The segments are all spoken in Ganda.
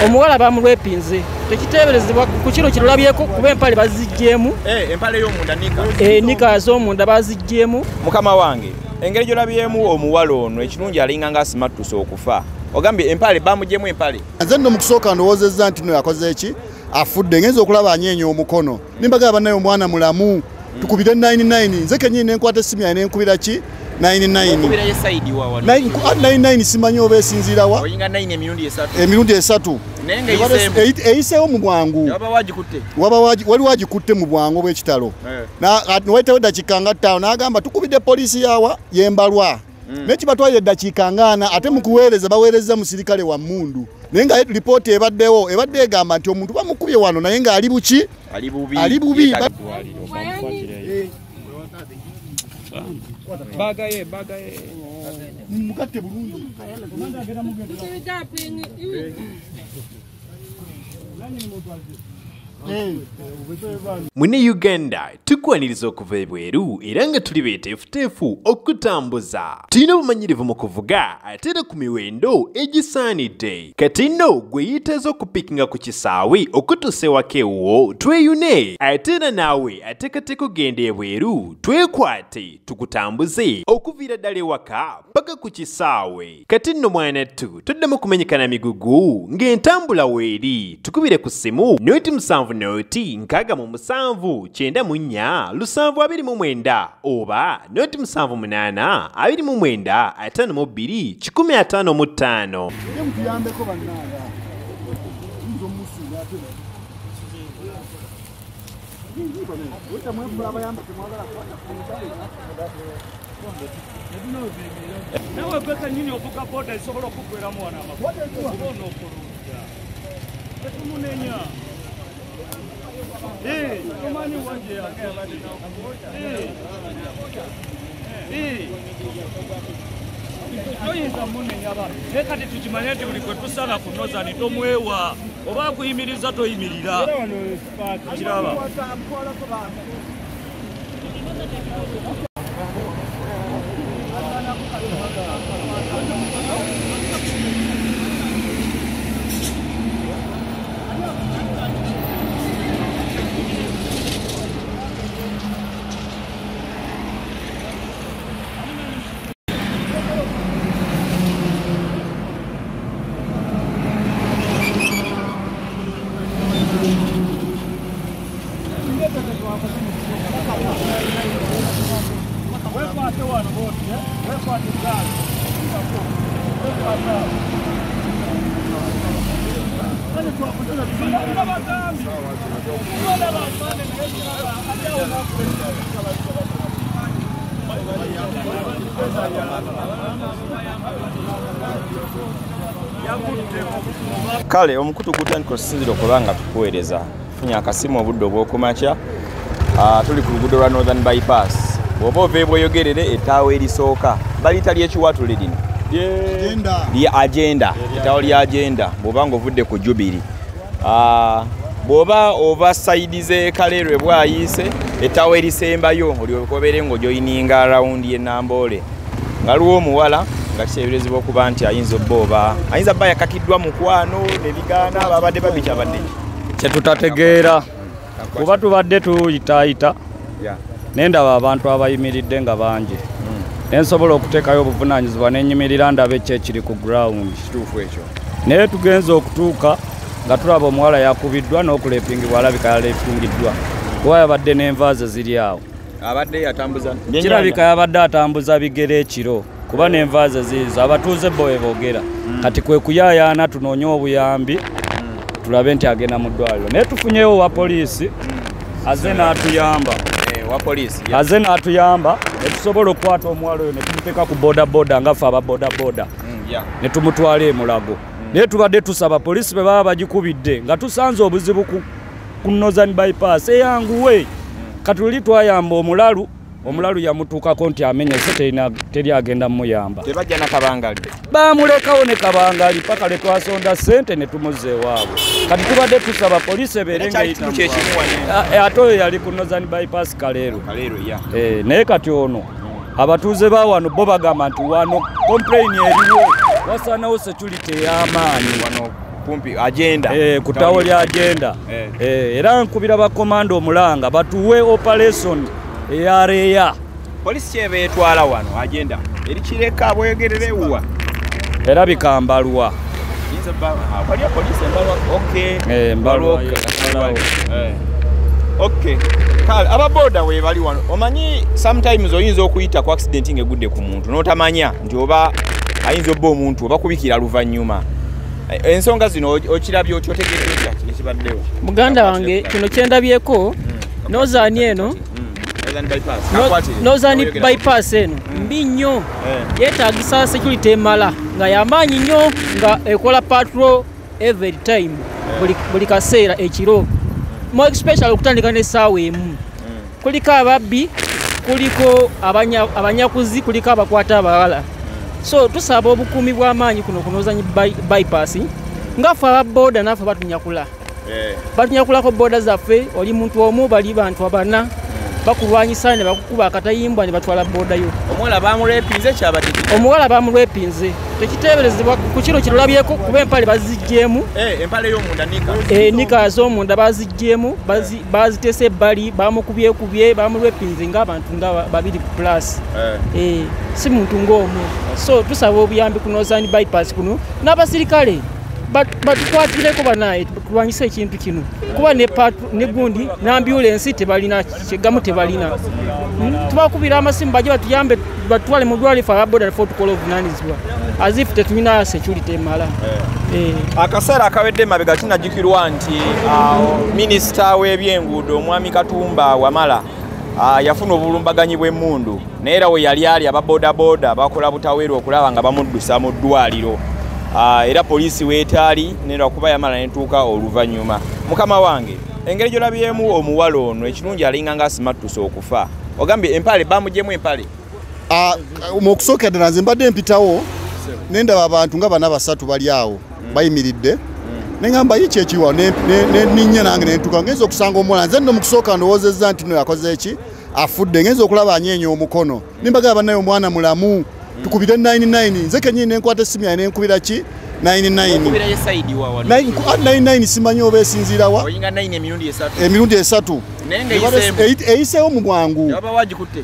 Omuwala bamulwepinze tekiteeberezebwa ku kiro kirolabyeko kuba empale baziggyemu. Empale y'omunda nika. Nika z'omunda baziggyemu. Mukama wange, engeri gy'olabyemu omuwala ono ekirungi alinga ng'asimattuse okufa. Ogambye empale bamugyemu empale. Nze nno mu kusooka ndowoozezza nti nno yakoze eki afudde, ngenza okulaba anyeenya omukono. Nimbagamba bannaye omwana mulamu, tukubire 99. Nze kennyini ne nkwata essimu yange ne nkubira ki 99. Okubira ye side wa wano. 99 simanyi oba esinziira wa? Oyinga 9 emirundi esatu. Emirundi esatu. Naye nga eyiseemu. Eyiseewo mu bwangu. Waba wagikutte. Wali wagikutte mu bwangu bw'ekitalo. Wayitawo eddakiika nga 5 n'agamba tukubidde poliisi yawa y'embalwa. Naye kibatwalira eddakiika nga 4 ate mu kuweereza baweereza musirikale wa mmundu. Naye nga lipooti ebaddewo ebadde egamba nti omuntu bamukubye wano naye ng'ali buki? Ali bubi. Ali bubi. Bagaye bagaye. Mugatte bulungi. Mune Uganda tukwaniriza okuva ebweru era nga tuli beeteefuteefu okutambuza. Tulina obumanyirivu mu kuvuga ate era ku miwendo egisaanidde. Kati nno gwe yeetaaza okupikinga ku kisaawe okutuusa ewaka ewuwo tweyune, ate era naawe ateekateeka okugenda ebweru twekwate tukutambuze okuviira ddala ewaka paka ku kisaawe. Kati nno mwanattu toddamu kumenyekana migugu ng'entambula weeri. Tukubire ku ssimu 07 0 67 94 729 oba 078 29 52 155. Mutuyambeko bannange. Nzo musinga ate. Nawe gwe kennyini ovuga boda esobola okuggweramu wano amakubo. Oba onookulunja. Tetumunenya. Tomanyi wa gye yagenda. Toyinza munenya ba. Naye kati tukimanye nti buli gwe tusala ku Northern tomwewa. Oba akuyimiriza toyimirira. Kiraba. Kale omukutu gutandika okusinziira okuba nga tukuweereza. Funye akasimu obudde obw'okumakya. Tuli ku luguudo lwa Northern Bypass. Bw'oba ova e Bweyogerere ettaawo erisooka baliyita ly'ekiwatule lino. Lya agenda. Ettaawo lya agenda bw'oba ng'ovudde ku Jubilee. Bw'oba ova sayidi z'e Kaleerwe Bwayiise ettaawo erisembayo olyoke obeere ng'ojoyininga rawundi y'e Namboole. Nga waliwo omuwala nga kiteeberezebwa okuba nti ayinza obba oba ayinza bba yakakiddwa mukwano ne bigaana babadde babikyabadde kyetutategeera kuba tubadde tuyitaayita ne ndaba abantu abayimiridde nga bangi ne nsobola okuteekayo obuvunaanyizibwa ne nnyimirira ndaba eki ekiri ku ground. Kituufu ekyo. Naye tugenze okutuuka nga tulaba omuwala yakubiddwa n'okulepingibwa alabika yalepingiddwa kuba yabadde n'enva ze ziri awo. Abadde atambuza kirabika yabadde atambuza bigere ekiro kuba n'enva ze ziizo abatuuze bo bwe boogera. Kati kwe kuyaayaana tunoonye obuyambi tulabe nti agenda mu ddwaliro. Naye tufunyewo wa poliisi azze n'atuyamba. Wa poliisi azze n'atuyamba ne tusobola okukwata omuwala oyo ne tumuteeka ku bodaboda nga ffe aba bodaboda ne tumutwala e Mulago. Naye tubadde tusaba poliisi bwe baba bagikubidde nga tusanze obuzibu ku Northern Bypass eyanguwe. Kati luli twayamba omulalu, omulalu yamutuukako nti amenyese teri agenda muyamba. Tebajja na kabangali. Bamulekawo ne kabangali paka lwe twasonda ssente ne tumuzza ewaabwe. Kati tubadde tusaba poliisi ebeere ng'eyita ate oyo yali ku Northern Bypass Kaleerwe. Naye kati ono abatuuze ba wano bo bagamba nti wano complain eriwo wasaanawo security ey'amaanyi wano. Kumpi agenda. Ku ttawo lya agenda. Era nkubira bakomando omulanga batuwe operation eyareya. Polisi kyeba etwala wano agenda. Eri Kireka Bweyogerere wa. Era bikambalwa. Waliyo polisi Embalwa. Okay. Mbalwa. Okay. Kale ababoda we bali wano. Omanyi sometimes oyinza okuyita ku accident ng'egudde ku muntu n'otamanya nti oba ayinza obba omuntu oba kubikira luvannyuma. Ensonga zino okirabye okyotegeera otya ekibaddewo? Muganda wange kino kyendabyeko Northern eno Northern bypass eno mbi nnyo, yeetagisa security emala nga yamaanyi nnyo, nga ekola patrol every time, buli kaseera ekiro, more especially okutandika n'essaawa emu. Kuliko ababbi, kuliko abanyakuzi, kuliko abakwata abawala. So tusaba obukuumi bw'amaanyi kuno ku Northern bypass, nga ffe aba boda naffe batunyakula. Batunyakulako boda zaffe, oli muntu omu bali bantu abana bakulwanyisa ne bakukuba akatayimbwa ne batwala boda yo. Omuwala bamurepinze kyabadde. Omuwala bamurepinze. Tekiteeberezebwa ku kiro kirolabyeko kuba empale baziggyemu. Empale y'omunda nika. Nika z'omunda baziggyemu, baziteese ebbali, bamukubyekubye, bamurepinze ng'abantu nga 2 plus. Si muntu ng'omu. So tusaba obuyambi ku Northern bypass kuno n'abasirikale batukwatireko banaye tulwanyise ekintu kino, kuba ne gundi n'ambulensi tebalina, kyegamu tebalina. Tubakubira amasimu bajje batuyambe batwale mu ddwaliro ffe ababoda ffe tukola obuvunaanyizibwa as if tetulina security emala. Akaseera akawedde mabega kinajjukirwa nti minisita w'ebyenguudo omwami Katumba Wamala yafuna obulumbaganyi bw'emmundu, naye era we yali ali ababodaboda bakola butaweerwa okulaba nga bamuddusa mu ddwaliro. Era poliisi weetaali nera kuba yamala netuuka oluvannyuma. Mukama wange, engeri gy'olabyemu omuwala ono ekirungi alinga nga asimattuse okufa. Ogambye empale bamugyemu empale. Mu kusooka ddala nze mbadde mpitawo ne ndaba abantu nga bana basatu bali awo bayimiridde, ne ŋŋamba ye ki ekiwa, ne nninnya nange ne ntuuka ngenza okusanga omuwala. Nze nno mu kusooka ndowoozezza nti nno yakoze ki, afudde. Ngenza okulaba anyeenya omukono ne mbagamba bannaye omwana mulamu, tukubire 99. Nze kennyini ne nkwata essimu yange ne nkubira ki 99. Okubira ye side wa wano? 99 simanyi oba esinziira wa? Oyinga 9 emirundi esatu. Emirundi esatu. Naye nga eyiseemu. Eyiseewo mu bwangu. Waba wagikutte.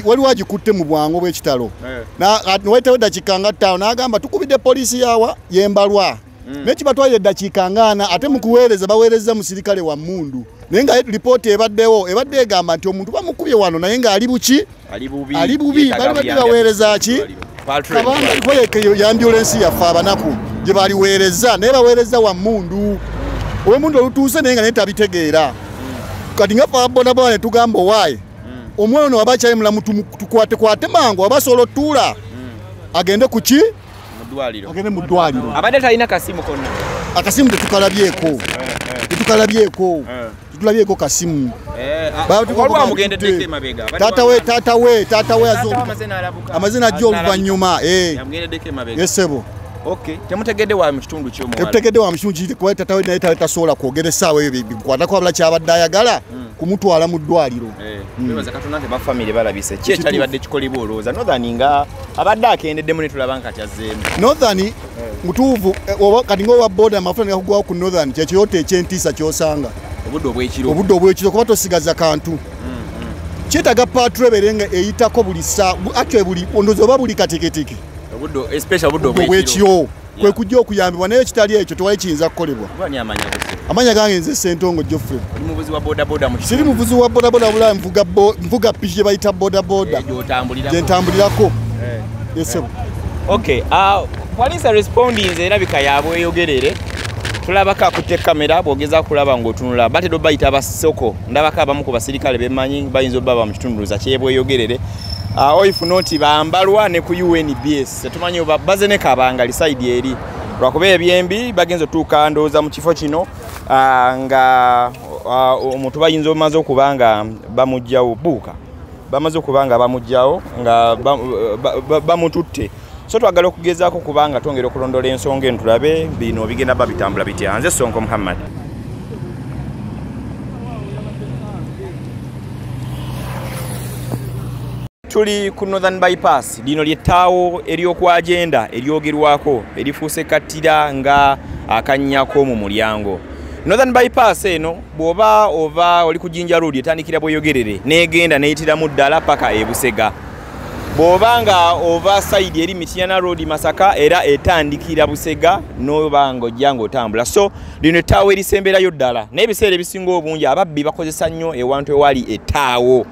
Wali wagikutte mu bwangu obw'ekitalo. Wayitawo eddakiika nga 5 n'agamba tukubidde poliisi yawa y'Embalwa. Naye kibatwalira eddakiika nga 4 ate mu kuweereza baweereza musirikale wa mmundu. Naye nga lipooti ebaddewo ebadde egamba nti omuntu bamukubye wano naye ng'ali buki? Ali bubi. Bali badde baweereza ki? Kabanga ambulensi yaffe abanaku gye baliweereza, naye baweereza wa mmundu. Ow'emmundu olutuuse naye nga naye tabitegeera. Kati nga ffe ababodaboda ne tugamba owaaye omwana ono aba akyali mulamu tukwatekwate mangu aba asobola otuula agende ku ki? Agende mu ddwaliro. Abadde talina kasimu konna. Akasimu tetukalabyeko. Tetukalabyeko. Tetulabyeko kasimu. Taata we amazina ajja oluvannyuma. Yesebo. Okay. Temutegedde wa mu kitundu ky'omuwala. Temutegedde wa mu kitundu kuba taata we naye tasobola kwogera essaawa eyo bikwatako wabula kyabadde ayagala kumutwala mu ddwaliro. Twebaza Katonda nti bafamire balabise. Ki ekyalibadde kikolebwa olowooza? Northern nga abadde akendeddemu ne tulaba nga kyazzeemu. Northern mutuufu kati ng'owa boda amafuta ne gakugwawo ku Northern kye kiyoto eky'entiisa ky'osanga. Obudde obw'ekiro. Obudde obw'ekiro kuba tosigaza kantu. Kyetaaga patrol ebeere nga eyitako buli ssaawa, actually buli ndowooza oba buli katikitiki. Especially obudde obw'ekiro. Kwe kujja okuyambibwa, naye ekitali ekyo tewali kiyinza kukolebwa. Amanya gange nze Ssentongo Geoffrey. Oli muvuzi wa bodaboda mu kitundu? Siri muvuzi wa bodaboda, wabula nvuga piki gye bayita bodaboda. Gy'otambulirako. Gye ntambulirako. Yes, sir. Okay, police responding erabika yabweyogerere. Tulabako akutte kamera bw'ogeza kulaba ng'otunula. Batera obayita abasoko, ndabako abamu ku basirikale bemanyi bayinza obba mu kitundu kyebweyogerere. Oifu noti bambalwa ne ku UNBS. Tetumanyi oba baze ne Kabangali side eri. Lwakuba ebyembi bagenze otuuka ndowooza mu kifo kino nga omuntu bayinza omaze okuba nga bamuggyawo buuka. Bamaze okuba nga bamuggyawo nga bamututte. So twagala okugezaako kubanga twongera okulondola ensonga eno tulabe bino bigenda babitambula bitya. Nze Sonko Muhammad. Tuli ku Northern Bypass, lino ly'ettaawo ery'okwagenda eryogerwako erifuuse kattira nga akannyako mu mulyango. Northern Bypass eno bw'oba ova oli ku Jinja Road etandikira Bweyogerere n'egenda n'eyitiramu ddala paka e Busega. Bw'oba nga ova side eri Mityana Road Masaka era etandikira Busega n'oba ng'ojja ng'otambula. So lino ettaawo erisemberayo ddala, naye ebiseera ebisinga obungi ababbi bakozesa nnyo ewantu ewali ettaawo,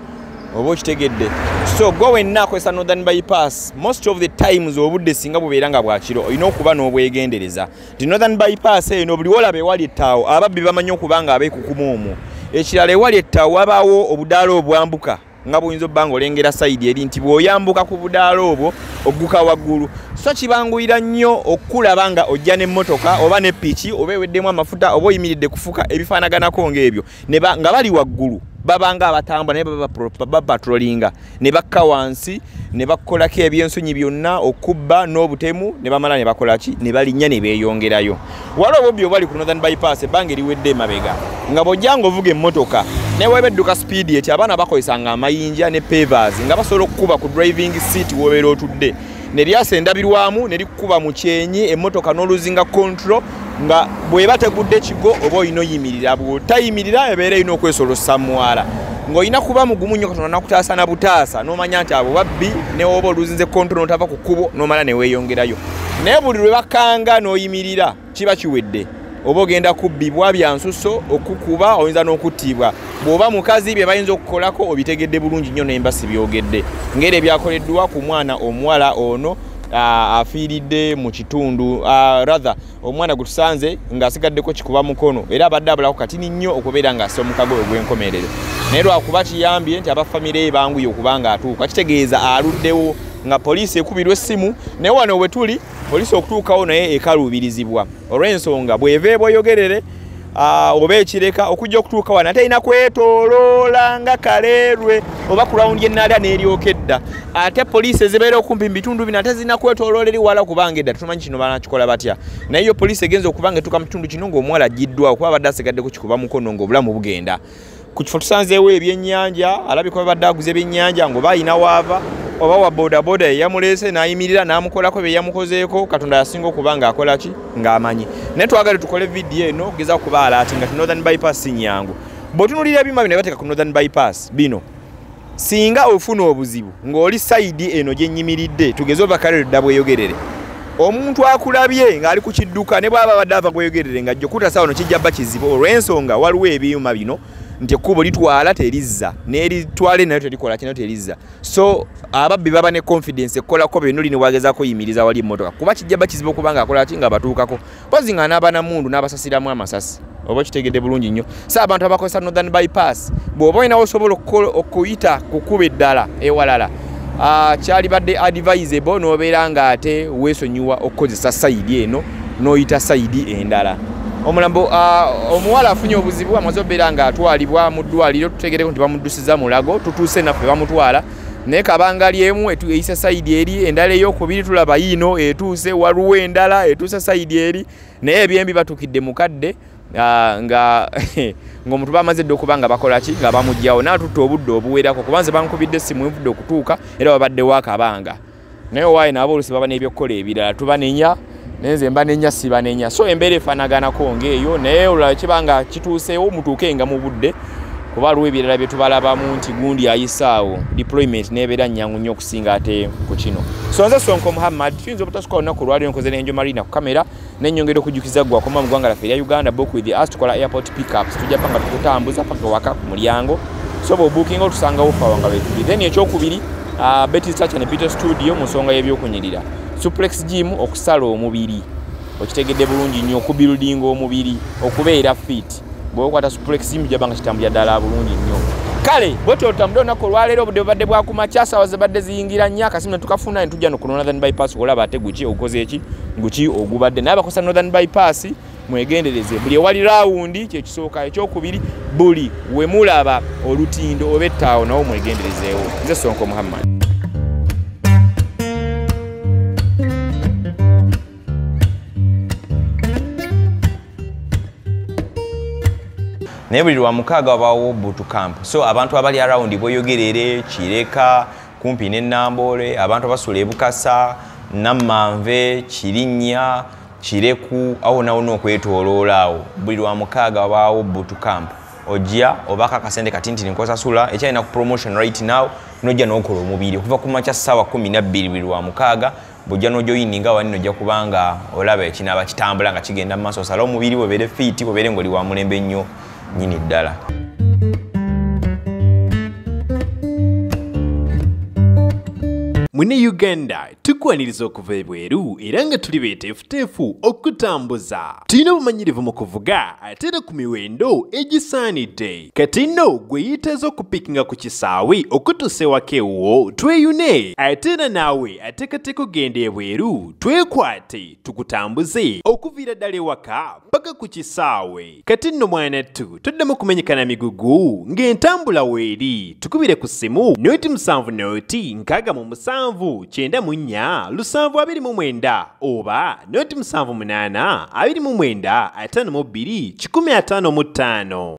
oba okitegedde. So gwe wenna akozesa Northern Bypass, most of the times obudde singa bubeera nga bwakiro olina okuba n'obwegendereza nti Northern Bypass eno buli wolaba ewali ettaawo ababbi bamanyi okuba nga abeekukuma omwo. Ekirala ewali ettaawo wabaawo obudaala obwambuka nga buyinza obba ng'olengera sayidi eri nti bw'oyambuka ku budaala obwo ogguka waggulu, so kibanguyira nnyo okulaba nga ojja n'emmotoka oba ne piki oba eweddemu amafuta oba oyimiridde kufuka ebifaanaganako ng'ebyo nga bali waggulu babanga abatambula naye bapatrolinga ne bakka wansi ne bakolako ebyensonyi byonna okubba n'obutemu ne bamala ne bakola ki ne balinnya ne beeyongerayo. Waliwo obubbi obwali ku Northern Bypass ebbanga eriwedde emabega nga bw'ojja ng'ovuga emmotoka ne weba edduka sipiidi eti abaana bakozesanga amayinja ne pavers nga basobola okukuba ku driving seat w'obeera otudde ne lyasa endabirwamu ne likukuba mu kyenyi emmotoka n'oluzinga control nga bw'eba tegudde kigo oba olina oyimirira, bw'otayimirira ebeera erina okwesolossa mwala ng'olina kuba mugumu nnyo Katonda nakutaasa na butaasa n'omanya nti abo babbi ne woba oluzinze control n'otava ku kkubo n'omala ne weeyongerayo. Naye buli lwe bakanga n'oyimirira kiba kiwedde, oba ogenda kubbibwa bya nsuso, okukuba, oyinza n'okuttibwa. Bw'oba mukazi bye bayinza okukolako obitegedde bulungi nnyo n'embasi byogedde ng'era ebyakoleddwa ku mwana omuwala ono afiiridde mu kitundu, rather omwana gwe tusanze ng'asigaddeko kikuba mukono era abadde abulako katini nnyo okubeera ng'assa omukago ogw'enkomerero, naye lwakuba kiyambye nti abafamire ye banguye okuba ng'atuuka, kitegeeza aluddewo nga poliisi ekubirwa essimu. Naye wano we tuli poliisi okutuukawo naye ekaluubirizibwa olw'ensonga bw'eva Ebweyogerere oba ekireka okujja okutuuka wano ate erina kwetooloola nga Kaleerwe oba ku rawundi y'Ennaala n'eryoka edda. Ate poliisi ezibeera okumpi mu bitundu bino ate zirina kwetooloola eri wala kubanga edda tumanyi kino banakikola batya. Naye yo poliisi egenza okuba nga etuuka mu kitundu kino ng'omuwala aggyiddwawo kuba abadde asigaddeko kikuba mukono ng'obulamu bugenda. Ku kifo tusanzeewo ebyennyanja, alabika babadde aguza ebyennyanja ng'oba ayina waava oba wa bodaboda eyamuleese n'ayimirira n'amukolako bye yamukozeeko. Katonda yasinga okuba ng'akola ki ng'amanyi. Naye twagala tukole vidiyo eno okugeza kuba alaati nga Northern Bypass si nnyangu. Bw'otunuulira ebyuma bino bateeka ku Northern Bypass bino, singa ofuna obuzibu ng'oli sayidi eno gye nnyimiridde, tugeze ova Kaleerwe dda Bweyogerere, omuntu akulabye ng'ali ku kidduka ne bw'aba abadde ava Bweyogerere ng'ajja okutasa wano kijja bba kizibu olw'ensonga waliwo ebyuma bino nti ekkubo litwala terizza n'eritwala nayo terikola kino terizza. So ababbi baba ne confidence ekkolako bino lino wagezaako yimiriza wali emmotoka kuba kijja bba kizibu okuba ng'akola ki nga batuukako mpozi nga n'aba na mmundu n'abasasiramu amasasi, oba okitegedde bulungi nnyo. So abantu abakozesa Northern Bypass bw'oba olinawo osobola okuyita ku kkubo eddala ewalala, kyalibadde advisable n'obeera ng'ate weesonyiwa okukozesa sayidi eno n'oyita sayidi endala. Omulambo omuwala afunye obuzibu amaze obeera ng'atwalibwa mu ddwaliro, tutegereko nti bamuddusiza Mulago, tutuuse naffe bamutwala naye kabangali emu eyise sayidi eri, endala ey'okubiri tulaba yiino etuuse, waliwo endala etuuse sayidi eri, naye ebyembi batuukidde mu kadde nga ng'omuntu bamaze dda okuba nga bakola ki nga bamuggyawo n'atutta obudde obuwerako kuba nze bankubidde essimu envudde okutuuka era babaddewo akabanga. Naye owaaye nabo oluusi baba n'ebyokukola ebirala, tubanenya naye nze mbanenya sibanenya. So embeera efaanaganako ng'eyo, naye olulala kiba nga kituuseewo mutuuke nga mu budde kuba waliwo ebirala bye tubalabamu nti gundi ayisaawo deployment n'ebeera nnyangu nnyo okusinga ate ku kino. So nze Sonko Muhammad, tuyinza obutasuka olunaku olwaleero nkoze n'Enjo Marina ku kamera n'ennyongera okujjukiza ggwe akoma mu ggwanga laffe erya Uganda. Book with us, tukola airport pickups, tujja panga tukutambuza paka waka ku mulyango. So bw'obookinga otusangawo ffe awo nga weetuli. Then ekyokubiri, Betty Touch ne Peter Studio mu nsonga y'ebyokunyirira, Suplex Gym okusala omubiri, okitegedde bulungi nnyo, okubuildinga omubiri, okubeera fit. Bw'okwata Suplex Gym ojja banga kitambulira ddala bulungi nnyo. Kale bwetyo otambudde olunaku olwaleero, obudde bubadde bwakumakya, ssaawa zibadde ziyingira nnya, akasimu ne tukafuna ne tujja no ku Northern Bypass olaba ate guki ogukoze eki guki ogubadde. Naye abakozesa Northern Bypass mwegendereze, buli ewali rawundi kyekisooka, ekyokubiri buli we mulaba olutindo oba ettaawo nawo mwegenderezeewo. Nze Sonko Muhammad. Naye buli lwa mukaaga wabaawo boot camp, so abantu abali around Bweyogerere, Kireka, kumpi ne Namboole, abantu abasula ebukasa, Nammanve, Kirinnya, Kireku, awo nawo n'okwetooloola awo. Buli lwa mukaaga wabaawo bootcamp. Ojja obaako akasente katintini nk'osasula, ekyalina ku promotion right now, n'ojja n'okola omubiri okuva ku makya ssaawa 12 buli lwa mukaaga. Bw'ojja n'ojoyininga wano ojja kubanga olaba ekinaaba kitambula nga kigenda mu maaso, osale omubiri webeere fiiti, webeere ng'oli wa mulembe nnyo nnyini ddala. Mune Uganda tukwaniriza okuva ebweru era nga tuli beeteefuteefu okutambuza. Tulina obumanyirivu mu kuvuga ate era ku miwendo egisaanidde. Kati nno gwe yeetaaza okupiikinga ku kisaawe okutuusa ewaka ewuwo tweyune, ate era naawe ateekateeka okugenda ebweru twekwate tukutambuze okuviira ddala ewaka paka ku kisaawe. Kati nno mwanattu toddamu kumenyekana migugu ng'entambula weeri. Tukubire ku ssimu 07 0 67 729 oba 07 8 29 52 155.